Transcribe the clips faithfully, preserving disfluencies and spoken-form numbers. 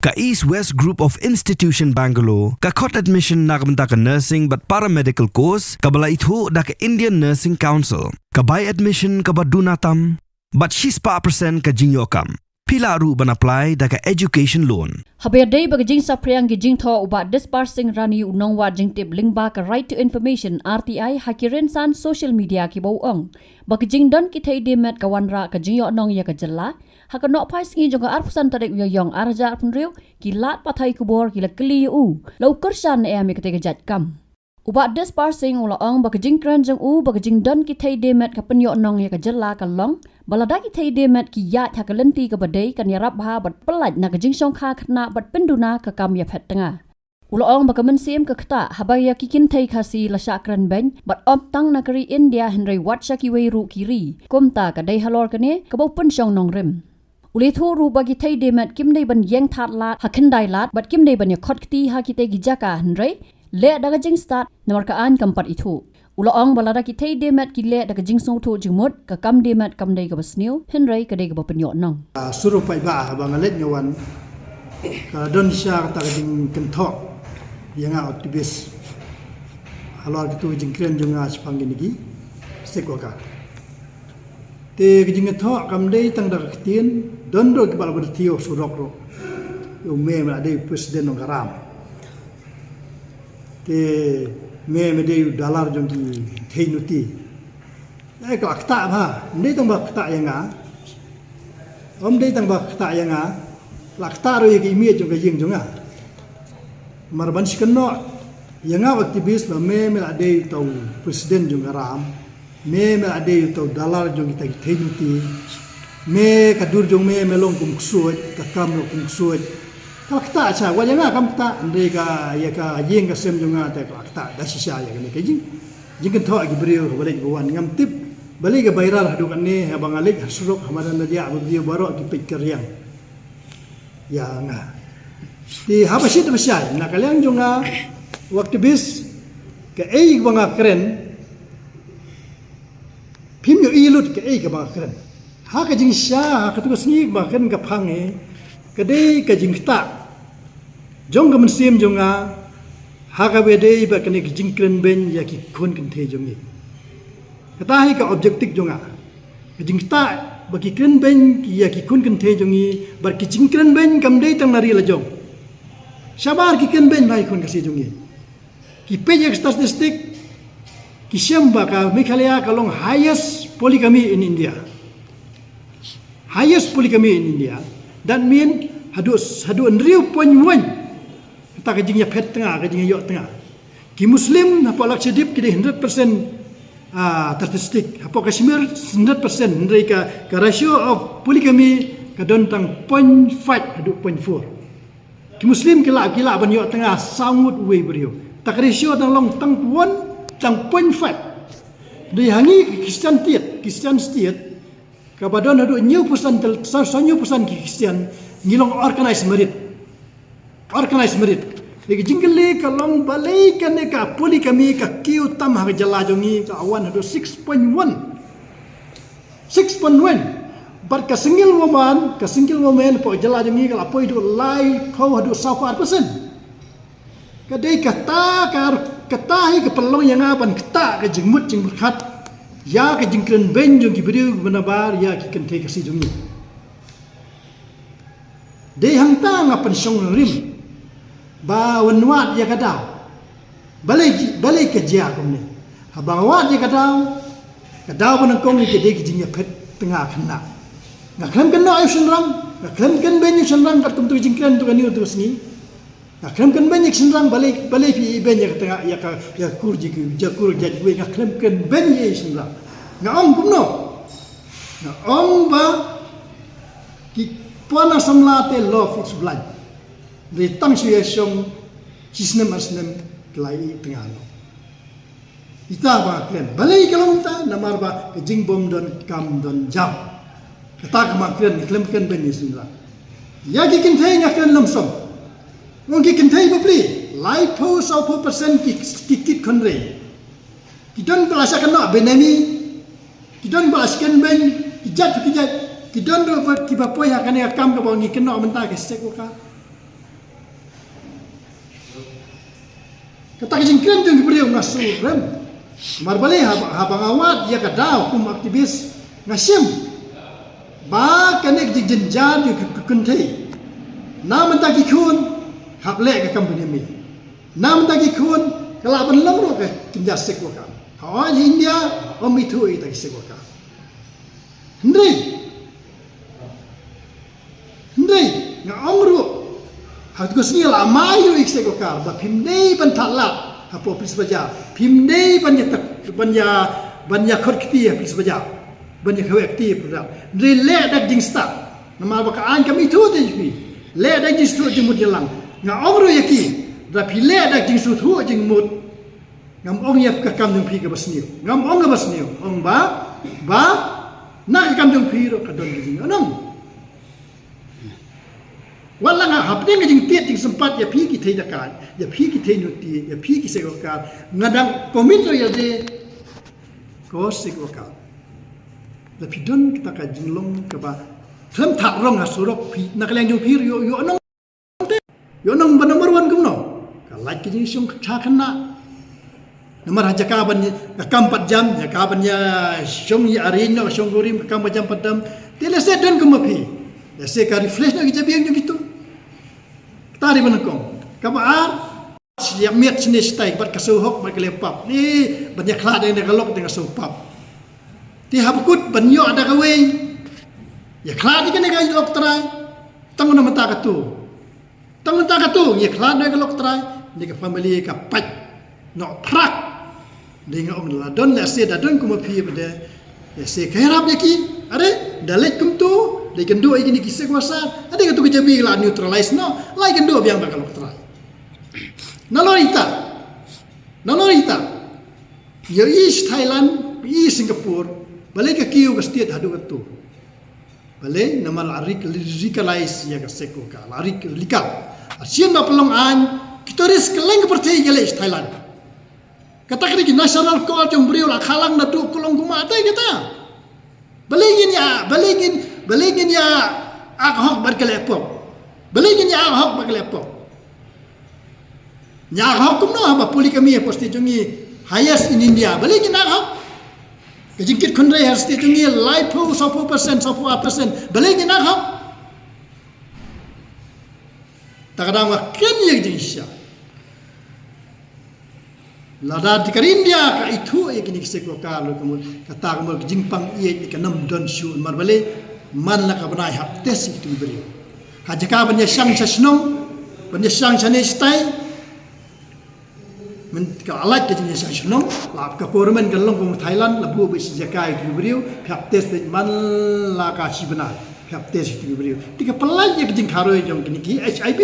Ka East West Group of Institution Bangalore ka khot admission na ka bynta ka nursing bad paramedical course kaba la ithuh da ka Indian Nursing Council. Ka bai admission kaba duna tam bad shispah percent ka jingïoh kam. Phi lah ruh ban apply da ka education loan. Haba ïadei bad ka jingsaphriang ki jingthoh, u Bah Dispar Singh Rani, u nongwad jingtip lyngba ka Right to Information, R T I, ha ki rynsan social media kiba u ong ba ka jingdon ki thei dei met ka wanrah ka jingïohnong ïa ka jylla. Ha ka nohphai sngi jong ka arphew san tarik u Ïaïong arhajar arphew hynriew, ki lad pathai khubor ki la kylli ïa u, la u kyrshan ne em ïa katei ka jait kam. U Bah Dispar Singh u la ong ba ka jingkren jong u ba ka jingdon ki thei dei met ka pynïohnong ïa ka jylla ka long ba lada ki thei dei met ki ïaid ha ka lynti kaba dei, kan ïarap bha bad pyllait na ka jingshongkha khynnah bad pynduna ka kam ïaphet tnga. U la ong ba ka mynsiem ka ktah haba ïa ki kynthei Khasi la shah kren beiñ, bad ym tang na ka ri India hynrei wat sha kiwei ruh ki ri, kumta ka dei halor kane kaba u pynshong nongrim. U la ïathuh ruh ba ki thei dei met kim dei ban ïeng thad lad ha khyndai lad bad kim dei ban ïakhot kti ha kitei ki jaka, hynrei leh da ka jingstad, namar ka aiñ kam pat ithuh. U la ong ba lada ki thei dei met ki leh da ka jingsngewthuh jingmut, ka kam dei met kam dei kaba sniew, hynrei ka dei kaba pynïohnong. Ah, shuwa paidbah, haba nga leit nga wan, ka don shisha kata ka jingkynthoh ïa nga activist halor katu ka jingkren jong nga shaphang kine ki sex worker. Te ka jingkynthoh kam dei tang da ka ktien, don ruh kiba la bad thew surok ruh. U me me la dei president jong ka ram. Te me me dei u dalar jong ki thei nuti. Eh, ka la ktah bha, ym dei tang ba ktah ïa nga. Ym dei tang ba ktah ïa nga. La ktah ruh ïa ka image jong ka ïing jong nga. Mar ban shi kynnoh ïa nga u activist ba me me la dei uta u president jong ka ram. Me me la dei uta u dalar jong kita ki thei nuti. Me ka dur jong me me long kum ksuid, ka kam long kum ksuid. Ka la ktah sha, wat ïa nga kam ktah, hynrei ka ïa ka ïing ka sem jong nga te ka la ktah da shisha ïa kane ka jing. Jingkynthoh ki briew haba leit ba wan, ngam tip balei ka viral haduh katne, haba nga leit ha surok ha madan Lyngdoh, ba briew baroh ki peit ka riang ïa nga. Te haba shit haba shai na ka liang jong nga u activist, kaei ba nga kren, phim ïohi lut kaei kaba nga kren. Ha ka jingshisha, ha katu ka sngi ba nga kren ka phang eh, ka dei ka jingktah jong ka mynsiem jong nga ha kaba ïadei bad kane ka jingkren beiñ ïa ki khun kynthei jong ngi. Kata hi ka objective jong nga. Ka jingktah ba ki kren beiñ ïa ki khun kynthei jong ngi, bad ki jingkren beiñ kam dei tang na ri la jong. Shabar ki kren beiñ bha ïa ki khun Khasi jong ngi. Ki peit ïa ka statistic, ki shem ba ka Meghalaya ka long highest polygamy in India. Highest polygamy in India. That mean haduh, haduh hynriew point one. Kata ka jingïaphet tnga, ka jingïaïoh tnga. Ki Muslim hapoh Lakshadweep ki dei hundred percent, ah, statistic. Hapoh Kashmir hundred percent, hynrei ka, ka ratio of polygamy ka don tang point five haduh point four. Ki Muslim ki lah, ki lah ban ïoh tnga saw ngut uwei u briew. Ta ka ratio dang long tang one, tang point five. Dei ha ngi ki Christian state, Christian state, kaba don haduh hynñiew percent, saw, saw hynñiew percent ki Christian, ngi long organized married. Organized married. Dei ka jingkylli ka long balei kane ka polygamy ka kiew tam ha ka jylla jong ngi, ka wan haduh six point one. Six point one. Bad ka single woman, ka single woman hapoh jylla jong ngi ka la poi haduh laiphew haduh sawphew ar percent. Ka dei kata ka, kata hi ka pynlong ïa nga ban ktah ka jingmut jingpyrkhat ïa ka jingkren beiñ jong ki briew kiba nabar ïa ki kynthei Khasi jong ngi. Dei hangta nga pynshong nongrim ba wan wad ïa ka daw. Balei, balei ka jia kumne? Haba nga wad ïa ka daw, ka daw ba nyngkong ka dei ka jingïaphet tnga khynnah. Nga khlem kynnoh ïa u shynrang, nga khlem kren beiñ ïa u shynrang katkum tu ka jingkren tu kane tu ka sngi. Nga khlem kren beiñ ïa ka shynrang, balei, balei phi ïa beiñ ïa ka tnga, ïa ka, ïa ka kur jong ki, ïa ka kur jait kiwei, nga khlem kren beiñ ïa u shynrang. Nga ong kumno? Nga ong ba ki pon na samla te love is blind. Dei tang shu ïa shong shi snem ar snem ki la ïa tnga noh. Ita ba kren. Balei ka long ta, namar ba ka jingbym don kam don jam. Kata ka ma kren, khlem kren beiñ ïa u shynrang. Ïa ki kynthei nga kren lumsum. Ong ki kynthei bapli, laiphew sawphew percent ki, ki kit khynrei. Ki don ba la shah kynnoh benami, ki don ba la shah kren beiñ, ki jait ki jait, ki don ruh ba kiba poi ha kane ka kam kaba ngi kynnoh mynta ki sex worker. Kata ka jingkren jong ki briew nga sngewrem. Namar balei haba, haba nga wad ïa ka daw kum activist nga shem ba kane ka jingjynjar jong ki kynthei. Na mynta ki khun hap leh ka kam bneng. Na mynta ki khun ka lah ban long ruh ka kynja sex worker. Hooid ha India ym ithuh ïa kita ki sex worker. Hynrei Hynrei nga ong ruh ha katu ka sngi la mai ïa ki sex worker ba phim dei ban thad lad hapoh police bazaar, phim dei ban ïa tak, ban ïa, ban ïa khot kti ha police bazaar, ban ïa khot kti ha police bazaar. Hynrei leh da ka jingstad. Namar ba ka aiñ kam ithuh te jong phi. Leh da ka jingsngewthuh jingmut ïalang. Nga ong ruh ïa ki, da phi leh da ka jingsngewthuh jingmut, ngam ong ïa ka kam jong phi kaba sniew. Ngam ong kaba sniew. Ong ba, ba na ka kam jong phi ruh ka don ka jingïalang. Wat la nga hapdeng ka jingtied jingsympat ïa phi ki thei dakaid, ïa phi ki thei nuti, ïa phi ki sex worker, nga dang commit ruh ïa de ko sex worker. Da phi don kata ka jinglong kaba khlem thad rong ha surok phi, na ka liang jong phi ruh ïoh, ïoh nong. Ïoh nong ba number one kumno? Ka lait ka jingshong sha khynnah. Namar ha jaka ban ïa kam pat jam, jaka ban ïa shong ïa arrange noh, shong kurim, ka kam pat jam pat dam. Te lehse don kum ma phi. Lehse ka refresh noh ki jabieng jong kitu. Kata dei ba nyngkong. Kaba ar, ïa miet shane shatai bad ka sngewhok bad ka leh pap. Ni ban ïa khlad ïa ka lok da ka sngewpap. Te haba kut ban ïoh da kawei. Ïa khlad ïa kane ka lok trai. Tang na mynta katu. Tang mynta katu, ngi khlad noh ïa ka lok trai, ne ka family ka pait noh phrak. Dei nga ong la don lehse da don kum ma phi ba dei, lehse ka ïarap ïa ki, are, da leit kumtu, dei kynduh ïa kine ki sex worker, are katu ka jabi la neutralize noh, la ïa kynduh biang bad ka lok trai. Nalor ita, nalor ita, ïa i sha Thailand, i Singapore, balei ka kiew ka state haduh katu. Balei namar la ri-, legalize ïa ka sex worker, la ri-, legal. Shisien ba pynlong aiñ, ki tourist kylleng ka pyrthei ki leit sha Thailand. Kata ka dei ki natural call jong briew la khalang naduh ka long kumta kata. Balei ngin ïa, balei ngin, balei ngin ïa ak hok bad ka leh pop. Balei ngin ïa ak hok bad ka leh pop. Ngi ak hok kumno haba polygamy ha state jong ngi highest in India. Balei ngin ak hok? Ka jingkit khynrei ha state jong ngi laiphew, sawphew percent, sawphew ar percent. Balei ngin ak hok? Ta ka daw nga kren ïa ka jingshisha. Lada ka ri India ka ithuh ïa kine ki sex worker ruh ka mut, kata ka mut ka jingpang ïeit ka nam don shuh. Namar balei, man la ka bnai hap test ïa kitu ki briew. Ha jaka ban ïa shang sha shnong, ban ïa shang shane shatai. Mynta ka lait ka jingïa shang sha shnong, la ka government ka long kum Thailand, la buh beit shi jaka ïa kitu ki briew, phi hap test beit man la ka shi bnai, phi hap test ïa kitu ki briew. Te ka pynlait ïa ka jingkharoi jong kine ki H I V.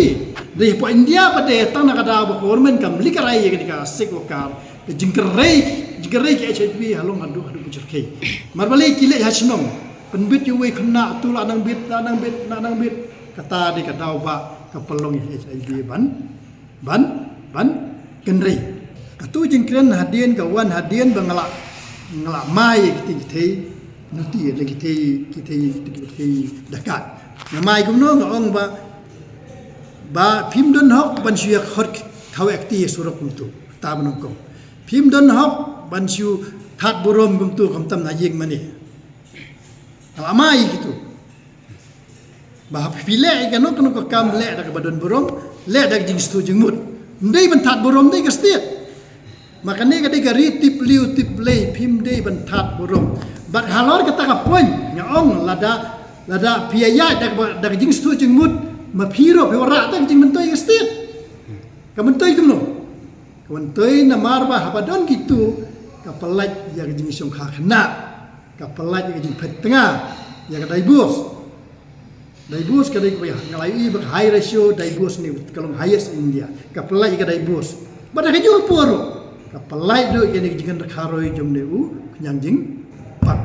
Dei hapoh India pat dei tang na ka daw ba government kam legalize ïa kane ka sex worker. Ka jingkyrhai, jingkyrhai ki H I V ha long haduh, haduh bujur khei. Namar balei ki leit ha shnong, pynbit ïa uwei khynnah, tu la nang bit, la nang bit, la nang bit. Kata dei ka daw ba ka pynlong ïa H I V ban ban, ban kynrei. Katu jingkren hadien ka wan hadien ba nga la, nga la mai ïa kiti ki thei nuti, ïa kiti, kiti, kiti dakaid. Nga mai kumno, nga ong ba, ba phim don hok ban shu ïa khot khaw kti ïa surok kumtu. Ta ba nyngkong. Phim don hok ban shu thad burom kumtu khamtam na ïing mane. Nga la mai ïa kitu. Ba haba phi leh ïa kano kano ka kam, leh da kaba don burom, leh da ka jingsngewthuh jingmut. Ym dei ban thad burom dei ka state. Ma kane ka dei ka ri tip liu tip lei, phim dei ban thad burom. Bad halor kata ka point nga ong lada, lada phi ïa ïaid da kaba, da ka jingsngewthuh jingmut, ma phi ruh phi wanrah da ka jingmyntoi ka state. Ka myntoi kumno? Ka myntoi namar ba haba don kitu ka pynlait ïa ka jingshongkha khynnah. Ka pynlait ïa ka jingphet tnga, ïa ka divorce. Divorce ka dei kaba ïa, nga la ïohi ba ka high ratio divorce ne ka long highest in India. Ka pynlait ïa ka divorce. Bad ha kajuh ka por ruh ka pynlait ruh ïa kane ka jingkren kharoi jong une u khñiang jingpang.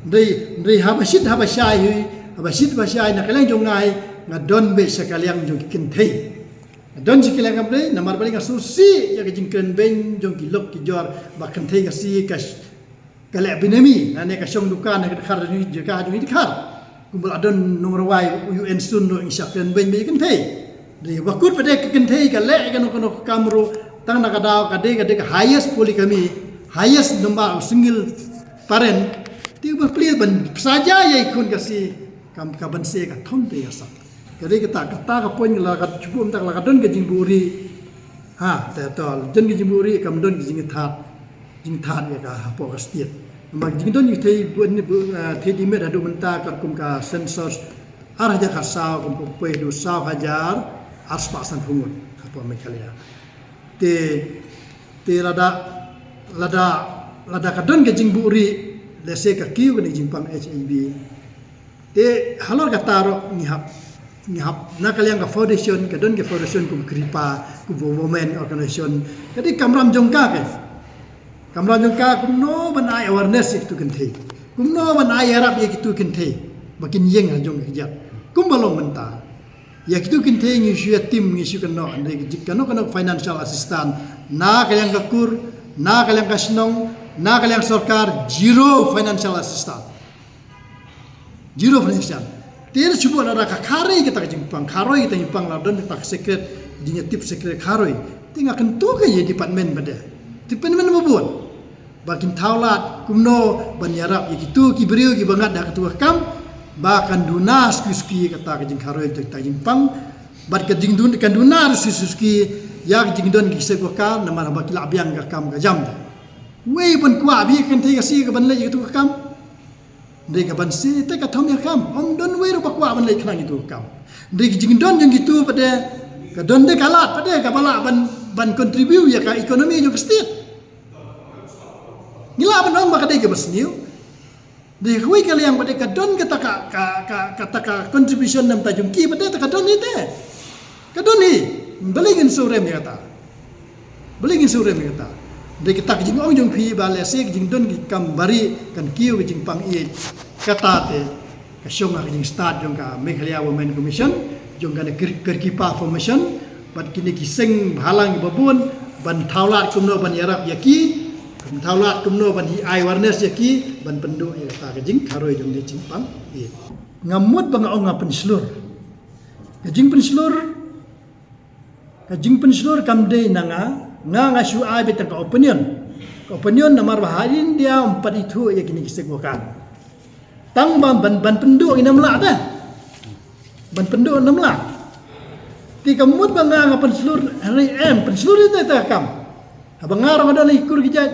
Hynrei, hynrei haba shit haba shai hi, haba shit haba shai na ka liang jong nga hi, nga don beit sha ka liang jong ki kynthei. Nga don sha ka liang kynthei namar balei, nga sngewsih ïa ka jingkren beiñ jong ki lok ki jor ba kynthei ka sngi ka sh-, ka leh bynmih, lane ka shong dukan ha ka dkhar jong i dkhar. Kumba la don nongrwai U N Sun ruh, ngi shah kren beiñ bad kynthei. Dei ba kut pat de ka kynthei ka leh ïa kano kano ka kam ruh Tang na ka daw ka dei ka dei ka highest polygamy, highest number of single parent. Te ba plie ban saja ïa i khun ka sngi, kam ka ban se ka thom te ïa sa. Ka dei kata, kata ka point la ka chubuh mynta la ka don ka jingbuhrieh. Ha, te to don ka jingbuhrieh, kam don ka jingthaw, jingthaw ïa ka hapoh ka state. Namar jingdon jingthei bun ni bu, eh, thei di met haduh mynta ka kum ka census ar hajar khatsaw kum poi haduh saw hajar ar spah san phew ngut hapoh Meghalaya. Te, te lada, lada, lada ka don ka jingbuhrieh, lehse ka kiew kane ka jingpang H H B. Te halor kata ruh ngi hap, ngi hap na ka liang ka foundation, ka don ka foundation kum KRIPA, kum women organization. Ka dei ka kamram jong ka, ka kamram jong ka kumno ban ai awareness ïa kitu ki kynthei, kumno ban ai ïarap ïa kitu ki kynthei ba kin ïeng ha jong ki kjat. Kumba long mynta, ïa kitu ki kynthei ngi shu ïa tim, ngi shu kynnoh, hynrei ki jik kano kano financial assistance na ka liang ka kur, na ka liang ka shnong, na ka liang sorkar, zero financial assistance. Zero financial. Te da chubuh lada ka kharoi kata ka jingpang, kharoi kata ka jingpang, la don kata ka secret, jingïatip secret kharoi. Te nga kyntu ka ïa department ba dei, department ba bun, ba kin thaw lad kumno ban ïarap ïa kitu ki briew kiba ngat da katu ka kam, ba kan duna suki suki kata ka jingkharoi, kata ka jingpang. Bad ka jingduna, kan duna suki suki ïa ka jingdon ki sex worker, namar ba ki la biang ka kam ka jam. Wei ban kwah ba ïa ka kynthei ka sngi ka ban leit ïa katu ka kam. Hynrei ka ban se te ka thom ïa ka kam. Ym don wei ruh ba kwah ban leit khnang ïa katu ka kam. Hynrei ka jingdon jong kitu pat de, ka don de ka lad pat de kaba lah ban, ban contribute ïa ka economy jong ka state. Ngi lah ban ong ba ka dei kaba sniew. Hynrei kawei ka liang pat de ka don kata ka, ka, ka, kata ka contribution na bynta jong ki pat de, te ka don hi te. Ka don hi. Balei ngin shu rem ïa kata? Balei ngin shu rem ïa kata? Dei kata ka jingong jong phi ba lehse ka jingdon ki kam bari kan kiew ka jingpang ïeit. Kata te ka shong ha ka jingstad jong ka Meghalaya Women Commission, jong kane Kir-, KRIPA Formation, bad kine ki seng bhalang ba bun, ban thaw lad kumno ban ïarap ïa ki, ban thaw lad kumno ban hi ai awareness ïa ki, ban pynduh ïa kata ka jingkharoi jong ka jingpang ïeit. Nga mut ba nga ong nga pynshlur. Ka jingpynshlur Ka jingpynshlur kam dei na nga, nga nga shu ai beit tang ka opinion. Ka opinion namar ba ha India ym pat ithuh ïa kine ki sex worker. Tang ban, ban, ban pynduh ngin ym lah te. Ban pynduh ngin ym lah. Te ka mut ba nga nga pynshlur, hynrei em pynshlur ïa te te ka kam. Haba nga ruh nga don ha ki kur ki jait.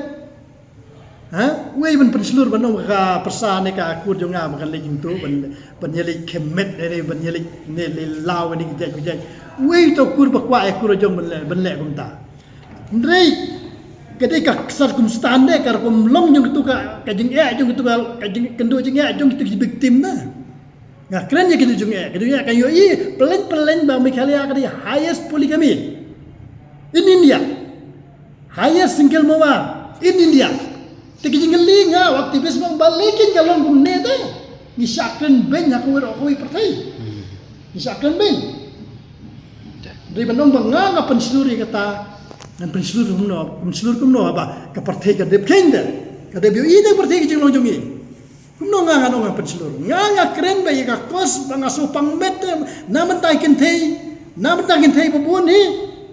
Ha? Wei ban pynshlur ban ong ka pyrsa ne ka kur jong nga ba kan leit jingto ban, ban ïaleit khemmet ne, ne ban ïaleit ne le law ne ki jait ki jait. Wei to kur ba kwah ïa kur jong ban leh, ban leh kumta. Hynrei ka dei ka circumstance ne ka rukom long jong kitu ka, ka jingeh jong kitu ka, ka jingkynduh jingeh jong kitu ki victim na. Nga kren ïa ki jingeh, ki jingeh ka ïohi, pyllein pyllein ba Meghalaya ka dei highest polygamy in India. Highest single mother in India. Te ki jingkylli nga, u activist ba, balei kin ka long kumne te. Ngi shah kren beiñ ha kawei ruh kawei pyrthei. Ngi shah kren beiñ. Dei ban ong ba nga nga pynshlur ïa kata, ngan pynshlur kumno, pynshlur kumno ba ka pyrthei ka dep kheiñ te. Ka dep ïohi te pyrthei ki jinglong jong ngi. Kumno nga nga nong nga pynshlur. Nga nga kren ba ïa ka cause ba nga shu pang met, eh, na bynta kynthei, na bynta kynthei ba bun hi.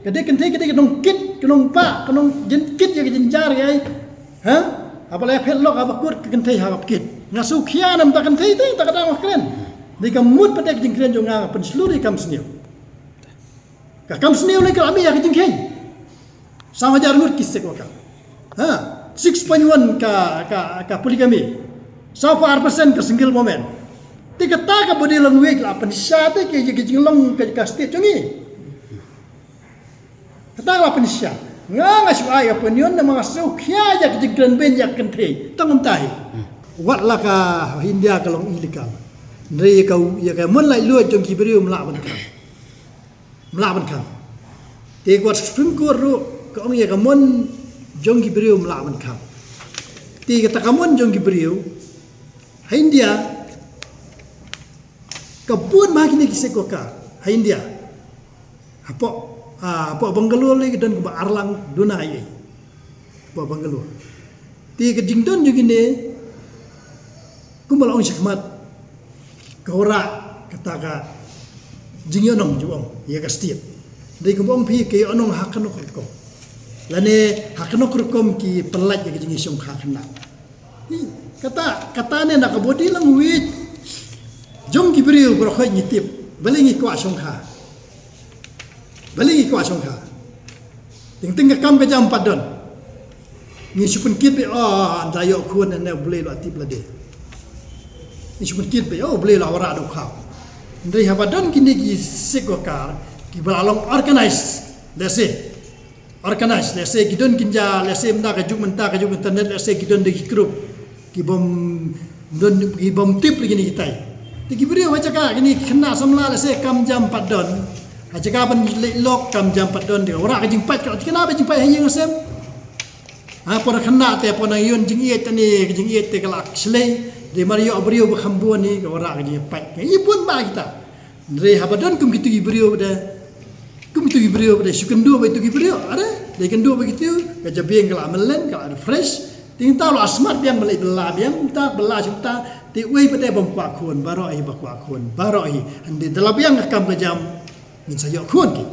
Ka dei kynthei ka dei ka nongkit, ka nongpah, ka nongjynkit ïa ka jynjar ïa. Ha? Haba la phet lok haba kut ka kynthei ha ka pkit. Nga shu khia na bynta kynthei te, ta ka dang nga kren. Dei ka mut pat de ka jingkren jong nga nga pynshlur ïa ka kam sniew. Ka kam sniew lei ka la mih ïa ka jingkheiñ. Saw hajar ngut ki sex worker. Ha, six point one ka, ka, ka polygamy. Saw phew ar percent ka single woman. Te kata ka body language la pynsha te ki, ki jinglong ka, ka state jong ngi. Kata la pynsha. Nga nga shu ai opinion namar nga shu khia ïa ka jingkren beiñ ïa ka kynthei. Tang kumta hi. Wat la ka India ka long illegal. Hynrei ïa ka, ïa ka mon laitluid jong ki briew ym lah ban khang. Ym lah ban khang. Te ka Supreme Court ruh ka ong ïa ka mon jong ki briew ym lah ban khang. Te kata ka mon jong ki briew ha India ka bun bha kine ki sex worker ha India. Hapoh, ah, hapoh Bangalore lei ka don kumba arlang duna ei. Hapoh Bangalore. Te ka jingdon jong kine kumba la ong shakhmat, ka wanrah kata ka jingïohnong jong ïa ka state. Dei kumba ong phi ka ïohnong ha kano ka rukom. Lane ha kano ka rukom ki pynlait ïa ka jingïashongkha khynnah. Kata, kata ne na ka body language jong ki briew baroh khoit ngi tip. Balei ngi kwah shongkha? Balei ngi kwah shongkha? Teng teng ka kam ka jam pat don. Ngi shu pynkit beit, oh, ynda ïoh khun ne U Blei u la tip lade. Ngi shu pynkit beit, oh, U Blei u la wanrah da u khaw. Hynrei haba don kine ki sex worker kiba la long organized, let's say, organized, let's say, ki don kynja, let's say, mynta ka juk, mynta ka juk internet, let's say, ki don da ki group kibym don, kibym tip lagi ne kitai. Te ki briew ha jaka kine ki khynnah samla, let's say, kam jam pat don. Ha jaka ban leit lok kam jam pat don, te ka wanrah ka jingpait, ka kane ba jingpait ha ïing ha sem. Ha, por khynnah te por nang ïoh jingïeit, tane ka jingïeit te ka la shlei. Te mar ïoh briew ba kham bun ne ka wanrah ka jingpait. Ngi bun ba kita. Hynrei haba don kum kitu ki briew ba de, kum kitu ki briew ba de shu kynduh bad kitu ki briew, are, de kynduh bad kitu, ka jabieng ka la mlien, ka la refresh. Te mynta la smat biang, ba la bylla biang, mynta bylla shu mynta. Te uei ba de bym kwah khun, baroh hi ba kwah khun, baroh hi. Hynrei da la biang ka kam ka jam, ngin sa ïoh khun ki.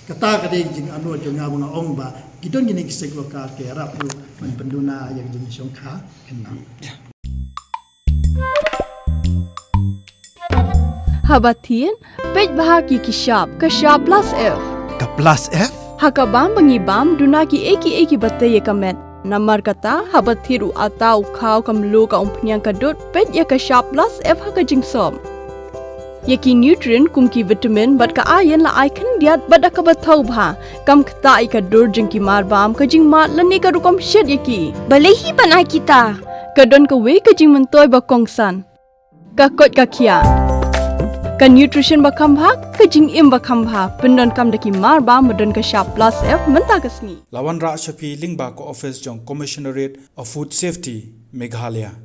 Kata ka dei ka jingannud jong nga ba nga ong ba ki don kine ki sex worker ki ïarap ruh ban pynduna ïa ka jingïashongkha khynnah. Haba thied, peit bha ki ki shap, ka shap plus F. Ka plus F? Ha ka bam ba ngi bam, duna kiei kiei kiba tei ïa ka met. Namar kata, haba thied u atta, u khaw, ka mluh, ka umphniang, ka dud, peit ïa ka shap plus F ha ka jingsop. Ïa ki nutrient kum ki vitamin bad ka iron la ai khyndiat bad da kaba thaw bha. Kam ktah ïa ka dur jong ki marbam, ka jingmad lane ka rukom shet ïa ki. Balei hi ban ai kita? Ka don kawei ka jingmyntoi ba kongsan. Ka koit ka khiah. Ka nutrition ba kham bha, ka jingim ba kham bha. Pyndonkam da ki marbam ba don ka shap plus F mynta ka sngi. La wanrah sha phi lyngba ka office jong Commissionerate of Food Safety, Meghalaya.